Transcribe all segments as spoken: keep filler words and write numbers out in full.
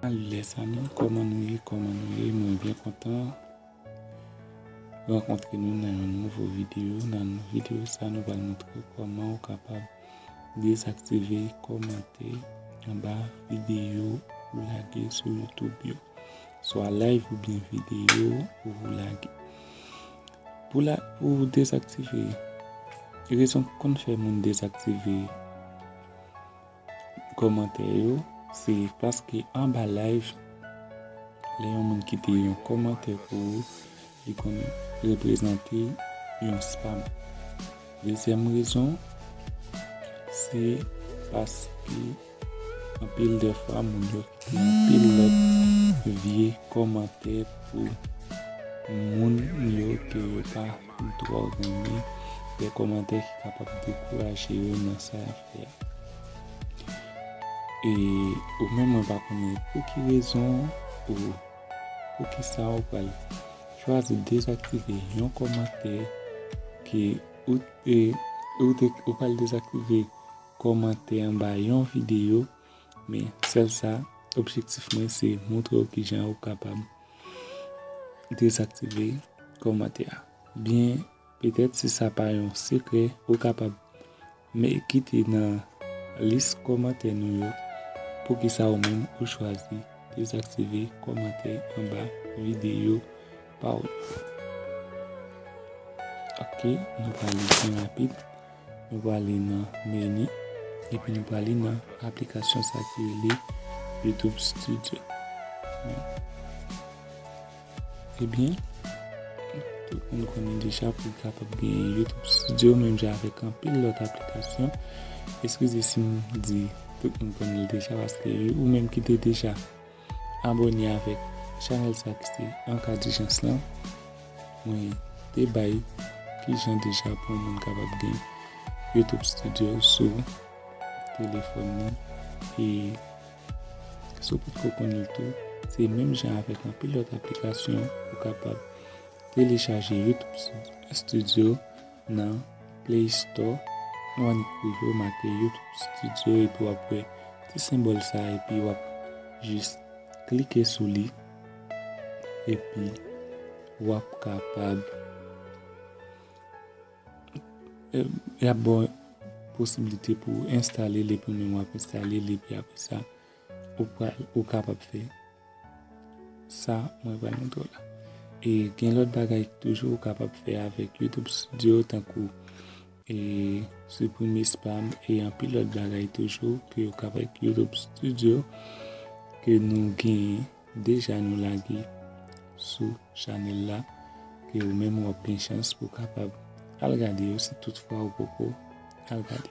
Salut les amis, kòman nou ye, kòman nou ye? Mwen byen kontan rankontre nou nan yon nouvo videyo. Nan videyo sa, nou pral montre w kòman ou kapab dezaktive kòmantè anba videyo ou lage sou YouTube yo, swa live oubyen videyo ou lage. Pou la, pou dezaktive, rezon k konn fè moun dezaktive kòmantè yo, se paske anba live, lè yon moun kite yon kòmantè pou ou, li konn reprezante yon spam. Dezyèm rezon, se paske anpil de fwa moun yo kite anpil lòt vye kòmantè pou moun yo ke yo pa twò renmen, de kòmantè ki kapab dekouraje yo nan sa y ap fè a. E ou menm, mwen pa konnen pou ki rezon ou pou ki sa ou pral chwazi dezaktive yon kòmantè ke ou, e, ou te, ou pral dezaktive kòmantè anba yon videyo, men sèl sa, objektif mwen se montre w kijan ou kapab dezaktive kòmantè a. Byen, petèt si sa pa yon sekrè, ou kapab me kite nan lis kòmantè nou yo poukisa ou menm ou chwazi dezaktive kòmantè anba videyo pa w yo. Ok, nou prale byen rapid. Nou prale nan meni, epi nou prale nan aplikasyon sa ki rele YouTube Studio. Ebyen, tout moun konnen deja pou w kapab gen YouTube Studio, menm jan avèk anpil lòt aplikasyon. Eskize si m di tout moun konnen l deja, paske ou menm ki te deja abòne avèk chanèl sa ki se Ankadijans lan, mwen te bay kijan deja pou yon moun kapab gen YouTube Studio sou telefòn li. E si w potko konnen l tou, se menm jan avèk anpil lòt aplikasyon, ou kapab telechaje YouTube Studio nan Play Store. W annik rive, w make YouTube Studio, epi w ap wè ti senbòl sa, epi w ap jis klike sou li, epi w ap kapab, e, y ap ba w posiblite pou w enstale l, epi w menm w ap enstale l, epi apre sa, ou pral, ou kapab fè sa mwen pral montre w la. E gen lòt bagay toujou ou kapab fè avèk YouTube Studio, tankou, e, siprime spam, e anpil lòt bagay toujou ke ou kapab avèk YouTube Studio ke nou genyen deja, nou lage sou chanèl la, ke ou menm w ap gen chans pou w kapab al gade yo si toutfwa ou poko al gade.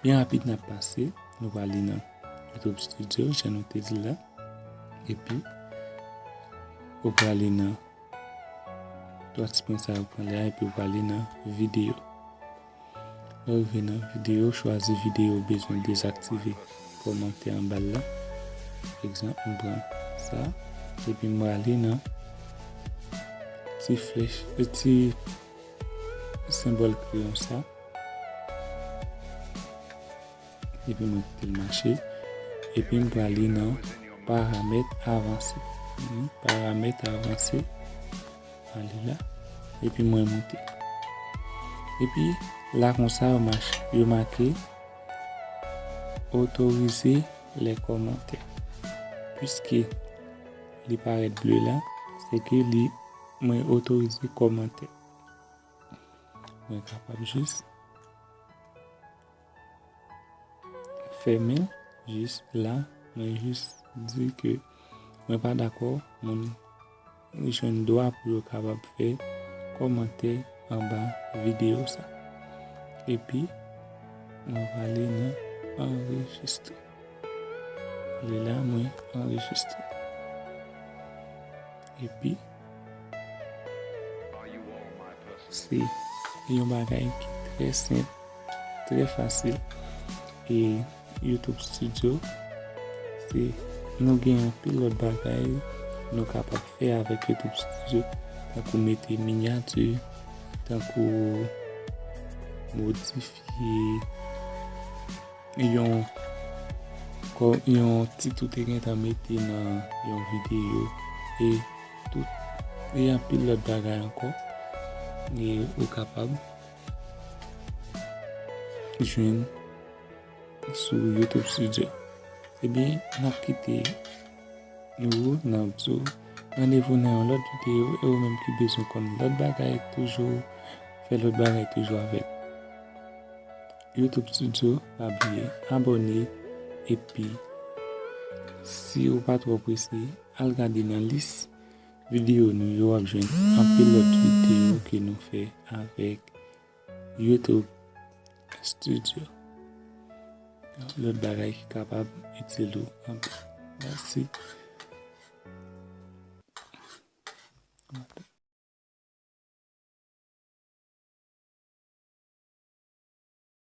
Byen rapid, n ap pase, nou prale nan YouTube Studio, jan nou te di l la. Epi, ou prale nan twa ti pwen sa yo k anlè a, epi ou prale nan videyo. Lè w rive nan videyo, chwazi videyo ou bezwen dezaktive kòmantè anba l la. Pa egzanp, m pran sa, epi m prale nan ti flèch, ti senbòl kreyon sa. Epi mwen kite l mache. Epi m prale nan paramèt avanse. Mhm, paramèt avanse. Ale la. Epi mwen moute. Epi la konsa, yo mach-, yo make otorize lè kòmantè. Piske li parèt ble la, se ke li, mwen otorize kòmantè. Mwen kapab jis fèmen l, jis la, mwen jis di ke mwen pa dakò moun jwenn dwa pou yo kapab fè kòmantè anba videyo sa. Epi, mwen prale nan anrejistre. Ale la, mwen anrejistre. Epi, se yon bagay ki trè senp, trè fasil. E YouTube Studio, se Nou gen anpil lòt bagay nou kapab fè avèk YouTube Studio, tankou mete minyati, tankou modifye yon, yon tit ou te gentan mete nan yon videyo, e tout, e anpil lòt bagay ankò, e ou kapab jwenn sou YouTube Studio. Ebyen, n ap kite ou, n ap di w randevou nan yon lòt videyo, e ou menm ki bezwen konn lòt bagay toujou, fè lòt bagay toujou avèk YouTube Studio, pa bliye abòne, epi si ou pa twò prese, al gade nan lis videyo nou yo, w ap jwenn anpil lòt videyo ke nou fè avèk YouTube Studio. Lòt bagay ki kapab itil ou anpil. Mèsi.